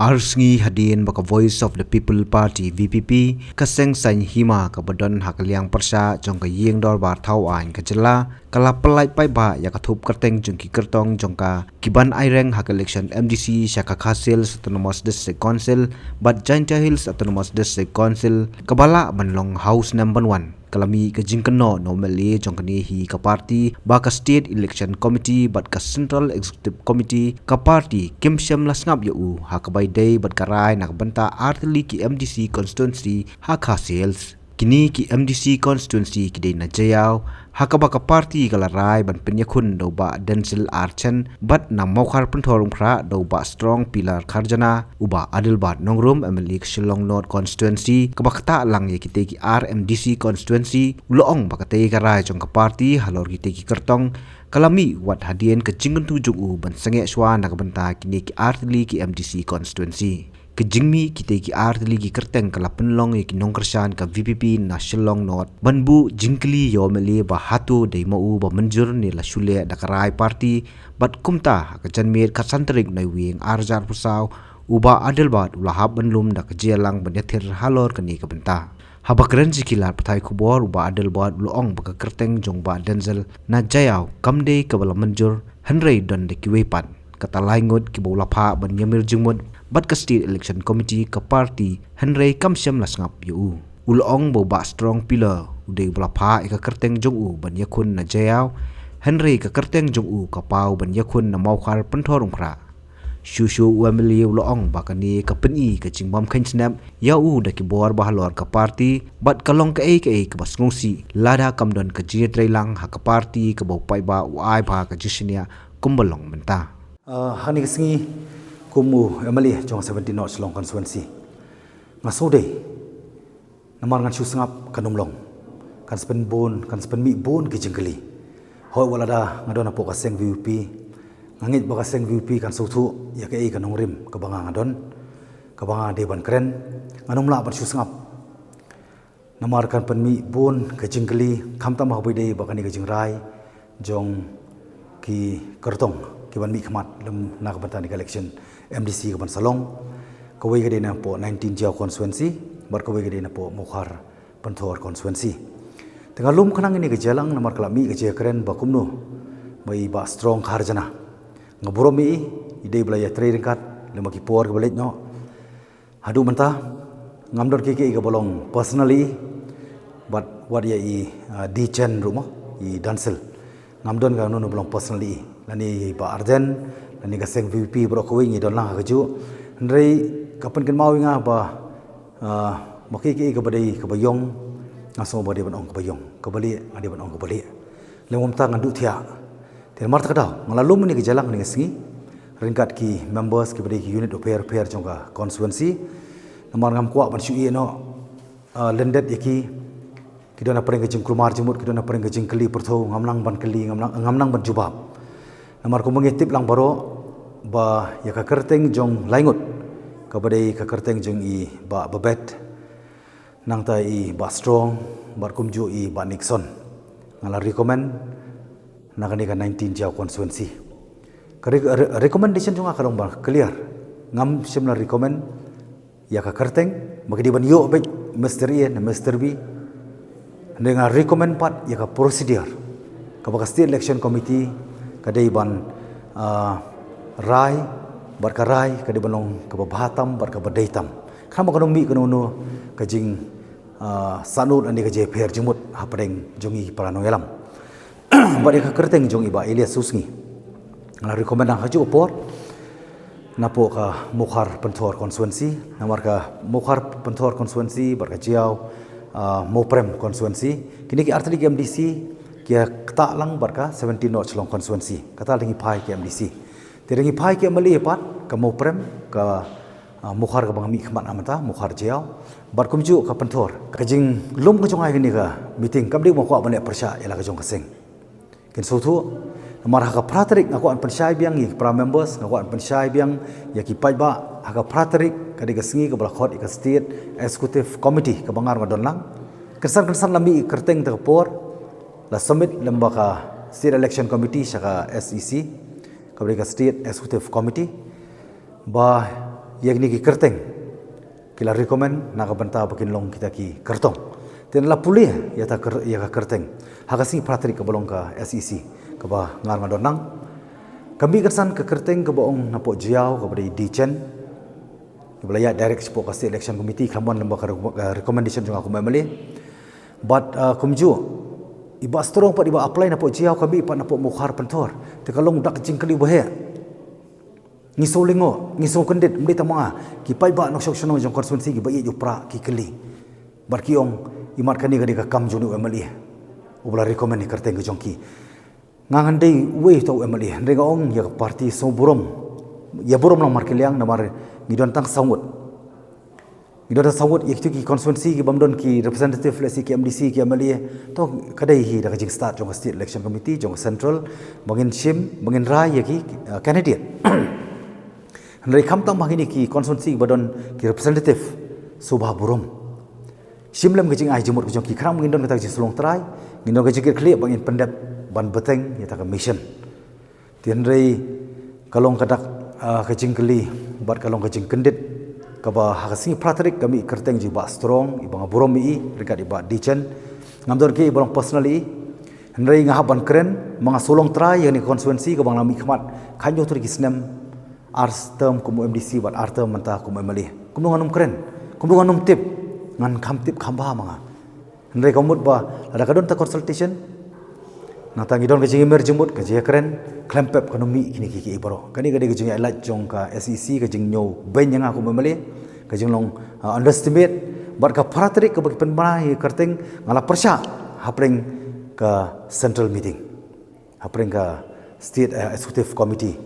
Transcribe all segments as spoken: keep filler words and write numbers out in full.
Ar sngi hadien ba ka Voice of the People Party, V P P, ka seng Saiñ Hima kaba don ha ka liang pyrshah jong ka Ïing Dorbar Thaw Aiñ ka jylla, ka la pyllait paidbah ïa ka thup kyrteng jong ki kyrtong jong ka kiban aireng ha ka election M D C sha ka Khasi Hills Autonomous District Council bad Jaintia Hills Autonomous District Council, kaba lah ban long ha u snem ban wan. Ka la mih ka jingkynnoh na u M L A jong kane hi ka party ba ka State Election Committee bad ka Central Executive Committee ka party kim shym la sngap ïa u ha kaba ïadei bad ka rai na ka bynta artylli ki M D C constituency ha Khasi Hills. Kine ki M D C constituency ki dei na Jaïaw, ha kaba ka party ka la rai ban pynïakhun da u Bah Denzil R Chen, bad na Mawkhar Pynthorumkhrah da u Bah Strong Pillar Kharjana, u Bah Adelbert Nongrum, M L A ka Shillong North Constituency, kaba ktah lang ïa kitei ki ar M D C constituency, u la ong ba katei ka rai jong ka party halor kitei ki kyrtong ka la mih wat hadien ka jingkyntu jong u ban sangeh shuwa na ka bynta kine ki artylli ki M D C constituency. Ka jingmih kitei ki artylli ki kyrteng ka la pynlong ïa ki nongkyrshan ka V P P na Shillong North ban buh jingkylli ïa u M L A ba hato dei ma u ba mynjur ne la shu leh da ka rai party, bad kumta ha ka janmiet khatsan tarik Naiwieng arhajar arphew saw, u Bah Adelbert u la hap ban lum da ka jingïalang ban ïathir halor kane ka bynta. Haba kren sha ki lad pathai khubor, u Bah Adelbert u la ong ba ka kyrteng jong u Bah Denzil na Jaïaw kam dei kaba la mynjur, hynrei don da kiwei pat, kata lai ngut kiba u la phah ban ïamir jingmut bad ka State Election Committee ka party, hynrei kam shym la sngap ïa u. U la ong ba u Bah Strong Pillar u dei uba la phah ïa ka kyrteng jong u ban ïakhun na Jaïaw, hynrei ka kyrteng jong u ka paw ban ïakhun na Mawkhar Pynthorumkhrah. Shuh shuh u M L A u la ong ba kane ka pyni ka jingbym kheiñ snep ïa u da ki bor ba halor ka party, bad ka long kaei kaei kaba sngewsih lada kam don ka jingïatreilang ha ka party kaba u paidbah u ai bha ka jingshaniah kumba long mynta. Ah, ha kane ka sngi kum u M L A jong seventeen North Shillong constituency, nga sngewdei namar ngan shu sngap kan ym long. Kan sa pynbun, kan sa pynmih bun ki jingkylli. Hooid, wat lada nga don hapoh ka seng V P P, nga ngeit ba ka seng V P P kan sngewthuh ïa kaei ka nongrim kaba nga nga don, kaba nga dei ban kren. Ngan ym lah ban shu sngap. Namar kan pynmih bun ka jingkylli, khamtam haba ïadei bad kane ka jingrai jong ki kyrtong kiban mihkhmat lem na ka bynta kane ka election M D C kaban sa long. Kawei ka dei napoh nineteen Jaïaw constituency, bad kawei ka dei napoh Mawkhar Pynthor constituency. Te nga lum khnang ïa kane ka jingïalang namar ka la mih ka jingkren ba kumno ba i Bah Strong Kharjana, nga burom ïa i, i dei ba la ïatrei ryngkat lem bad ki por kiba leit noh. Haduh mynta ngam don kiei kiei kaba long personally, bad wat ïa i, ah, D Chen ruh mo, i Denzil. Ngam don kano kano ba long personally, lane i Bah Ardent, lane ka seng V P P baroh kawei ngi don lang ha kajuh. Hynrei ka pynkynmaw ïa nga ba, ah, ma kiei kiei kaba dei kaba ïong, nga sngew ba dei ban ong kaba ïong, kaba lieh nga dei ban ong kaba lieh. Lymda mynta ngan duh thiah. Te namar kata ka daw nga la lum ïa kane ka jingïalang ha kane ka sngi ryngkat ki members kiba dei ki unit bapher bapher jong ka constituency. Namar ngam kwah ban shu ïeh noh, ah, lyndet ïa ki. Ki don hapdeng ka jingkulmar jingmut, ki don hapdeng ka jingkylli pyrthew, ngam nang ban kylli, ngam nang, ngam nang ban jubab. Namar kumba ngi tip lang baroh ba ïa ka kyrteng jong lai ngut, kaba dei ka kyrteng jong i Bah Babet, nangta i Bah Strong, bad kumjuh i Bah Nixon, nga la recommend na kane ka nineteen Jaïaw constituency. Ka re-, re-, recommendation jong nga ka long ba clear. Ngam shym la recommend ïa ka kyrteng ba ki dei ban ïoh beit Mister A ne Mister B. Hynrei nga recommend pat ïa ka procedure kaba ka State Election Committee ka dei ban, ah, rai, bad ka rai ka dei ban long kaba bha tam bad kaba dei tam. Khnang ba kan ym mih kano kano ka jing, ah, sahnud lane ka jingpher jingmut hapdeng jong ngi para nongïalam. Bad ïa ka kyrteng jong i Bah Elias Soosngi, nga la recommend ha kajuh ka por napoh ka Mawkhar Pynthor constituency, namar ka Mawkhar Pynthor constituency bad ka Jaïaw, ah, Mawprem constituency, kine ki artylli ki M D C ki ktah lang bad ka seventeen North Shillong constituency, kata la ngi phai ki M D C. Te la ngi phai ki M L A pat, ka Mawprem, ka, ah, Mawkhar kaba nga mihkhmat ha mynta, Mawkhar Jaïaw, bad kumjuh ka Pynthor. Ka jinglum ka jong nga ha kane ka meeting kam dei ba nga kwah ban leh pyrshah ïa la ka jong ka seng. Kin sngewthuh, namar ha ka phra tarik nga kwah ban pynshai biang ïa ki para members, nga kwah ban pynshai biang ïa ki paidbah, ha ka phra tarik ka dei ka sngi kaba la khot ïa ka State Executive Committee kaba nga ruh nga don lang. Kynsan kynsan la mih kyrteng ta ka por, la submit lem bad ka State Election Committee sha ka S E C, kaba dei ka State Executive Committee. Ba ïa kine ki kyrteng ki la recommend na ka bynta ba kin long kita ki kyrtong. Te nga la pule ïa ta kyr-, ïa ka kyrteng ha ka sngi phra tarik kaba long ka S E C kaba nga nga don lang. Ka mih kynsan ka kyrteng kaba ong na poh Jaïaw kaba dei Dei Chen, kaba la ïaid direct shapoh ka State Election Committee, khlem wan lyngba ka re-, ka recommendation jong nga kum M L A. Bad, uh, kumjuh i Bah Strong pat i ba apply na poh Jaïaw, ka mih pat na poh Mawkhar Pynthor. Te ka long da ka jingkylli ba heh. Ngi sngew lyngngoh, ngi sngew kyndit, ym dei tang ma nga, ki paidbah nongshong shnong jong constituency kiba ïeit u prah ki kylli. Bad ki ong, i mat kane ka dei ka kam jong u M L A uba la recommend ïa ka kyrteng ka jong ki. Nga ngan dei uwei uta u M L A, hynrei nga ong ïa ka party sngew burom. Ïa burom lang markylliang namar ngi don tang saw ngut. Ngi don tang saw ngut ïa kito ki constituency ki bym don ki representative, lehse ki M D C, ki M L A. To ka dei hi da ka jingstad jong ka State Election Committee, jong ka Central, ba ngin shim, ba ngin rai ïa ki, uh, candidate. Hynrei khamtam ha kine ki constituency ba don ki representative, sngewbha burom. Shim lem ka jingai jingmut ka jong ki, khnang ba ngin don kata ka jingsngewlong trai, ngin don ka jingkitkhlieh ba ngin pyndep ban bteng ïa kata ka mission. Te hynrei ka long ka dak, ah, ka jingkylli bad ka long ka jingkyndit kaba ha ka sngi phra tarik ka mih kyrteng jong i Bah Strong, i ba nga burom ïa i, ryngkat i Bah Dei Chen. Ngam don kiei ba long personal ïa i. Hynrei nga hap ban kren, ma nga sngew long trai ïa kane ka constituency kaba nga la mihkhmat khathynñiew tylli ki snem, ar term kum u M D C bad ar term mynta kum u M L A. Kumno ngan ym kren, kumno ngan ym tip, ngan kham tip kham bha ma nga. Hynrei ka mut ba lada ka don ta consultation, nangta ngi don ka jingïamir jingmut, ka jingïakren, khlem pep kan ym mih kine ki, kiei baroh. Kane ka dei ka jingïalait jong ka S E C, ka jingñiew beiñ ïa nga kum u M L A, ka jinglong, ah, underestimate. Bad ka phra tarik kaba ki pynbna ïa ka kyrteng, nga la pyrshah hapdeng ka central meeting, hapdeng ka State, eh, Executive Committee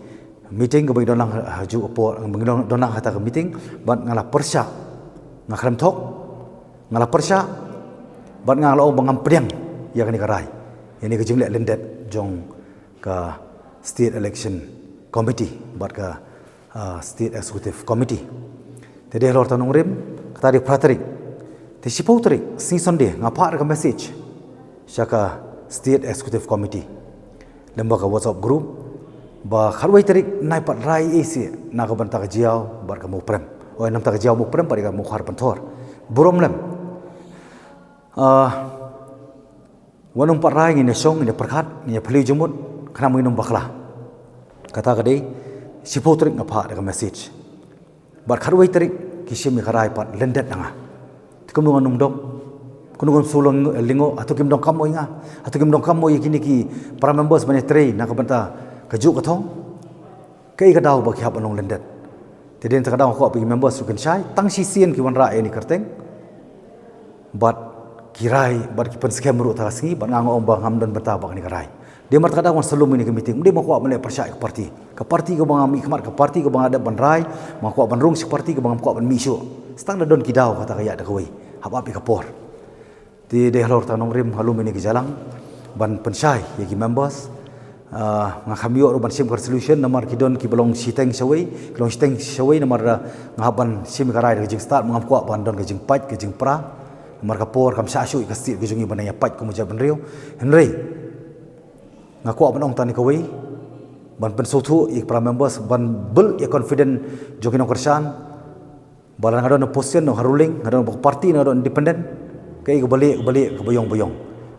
meeting kaba ngi don lang ha, ha ju apor, ba ngi don, don lang ha kata ka meeting, bad nga la pyrshah, nga khlem thok, nga la pyrshah, bad nga la ong ba ngam pdiang ïa kane ka rai, ïa kane ka jingleh lyndet jong ka State Election Committee bad ka, ah, State Executive Committee. Te dei halor ta nongrim, kata dei phra tarik. Te shiphew tarik, sngi Sunday, nga phah ka message sha ka State Executive Committee lyngba ka WhatsApp group, ba khatwei tarik nai pat rai ei ei seh na ka bynta ka Jaïaw bad ka Mawprem. Oi, namar ka Jaïaw Mawprem pat ïa ka Mawkhar Pynthor. Burom lem. Ah, wat nym pat rai, ngin ïa shong, ngin ïa pyrkhat, ngin ïa phylliew jingmut, khnang ba ngin ym bakla. Kata ka dei, shiphew tarik nga phah da ka message. Bad khatwei tarik ki shim ïa ka rai pat lyndet na nga. Te kumno ngan ym dom, kumno ngan sngew lyngngoh, hato kim donkam mo ïa nga, hato kim donkam mo ïa kine ki para members ban ïatrei na ka bynta kajuh ka thong. Kaei ka daw ba ki hap ban long lyndet? Te dei na kata ka daw nga kwah ba ki members ruh kin shai, tang shisien ki wanrah ïa kane ka kyrteng. Bad ki rai, bad ki pynskhem ruh ha kata ka sngi, bad nga nga ong ba ngam don bynta bad kane ka rai. Dei namar kata ka daw ngan sa lum ïa kane ka meeting. Ym dei ba nga kwah ban leh pyrshah ïa ka party. Ka party kaba nga mihkhmat, ka party kaba nga dep ban rai, ba nga kwah ban rung sha ka party kaba ngam kwah ban mih shuh. Sa tang da don ki daw kata ka ïaid da kawei. Hap ap ïa ka por. Te dei halor ta nongrim nga lum ïa kine ki jingïalang ban pynshai ïa ki members. Ah, nga khlem ïoh ruh ban shim ka resolution namar ki don kiba long shiteng shawei, ki long shiteng shawei namar, ah, nga hap ban shim ïa ka rai da ka jingstad, ngam kwah ban don ka jingpait, ka jingpra. Namar ka por kam shah shuh ïa ka state ka jong ngi ban ïa pait kum u jaitbynriew. Hynrei nga kwah ban ong tang ïa kawei, ban pynsngewthuh ïa ki para members, ban build ïa confidence jong ki nongkyrshan. Ba lada nga don opposition ne ha ruling, nga don party ne nga don independent, kaei kaba leh, kaba leh, kaba ïong, ba ïong.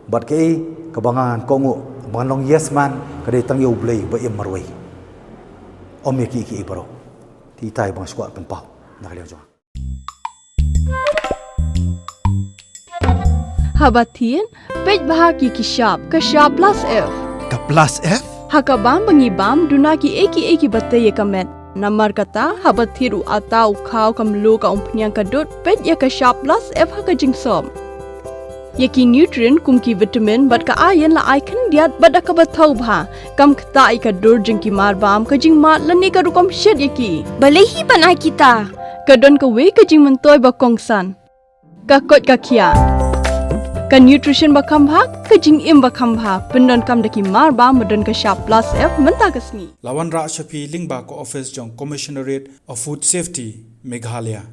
Bad kaei kaba ngan kohnguh, ba ngan long yes man, ka dei tang ïa U Blei ba im marwei. Ym ïa kiei kiei baroh. Te itai ba nga shu kwah pynpaw na ka liang jong nga. Haba thied, peit bha ïa ki shap, ka shap plus F. Ka plus F? Ha ka bam ba ngi bam, duna kiei kiei kiba tei ïa ka met. Namar kata, haba thied u atta, u khaw, ka mluh, ka umphniang, ka dud, peit ïa ka shap plus F ha ka jingsop. Ïa ki nutrient kum ki vitamin bad ka iron la ai khyndiat bad da kaba thaw bha. Kam ktah ïa ka dur jong ki marbam, ka jingmad lane ka rukom shet ïa ki. Balei hi ban ai kita? Ka don kawei ka jingmyntoi ba kongsan. Ka koit ka khiah. Ka nutrition ba kham bha, ka jingim ba kham bha. Pyndonkam da ki marbam ba don ka shap plus F mynta ka sngi. La wanrah sha phi lyngba ka office jong Commissionerate of Food Safety, Meghalaya.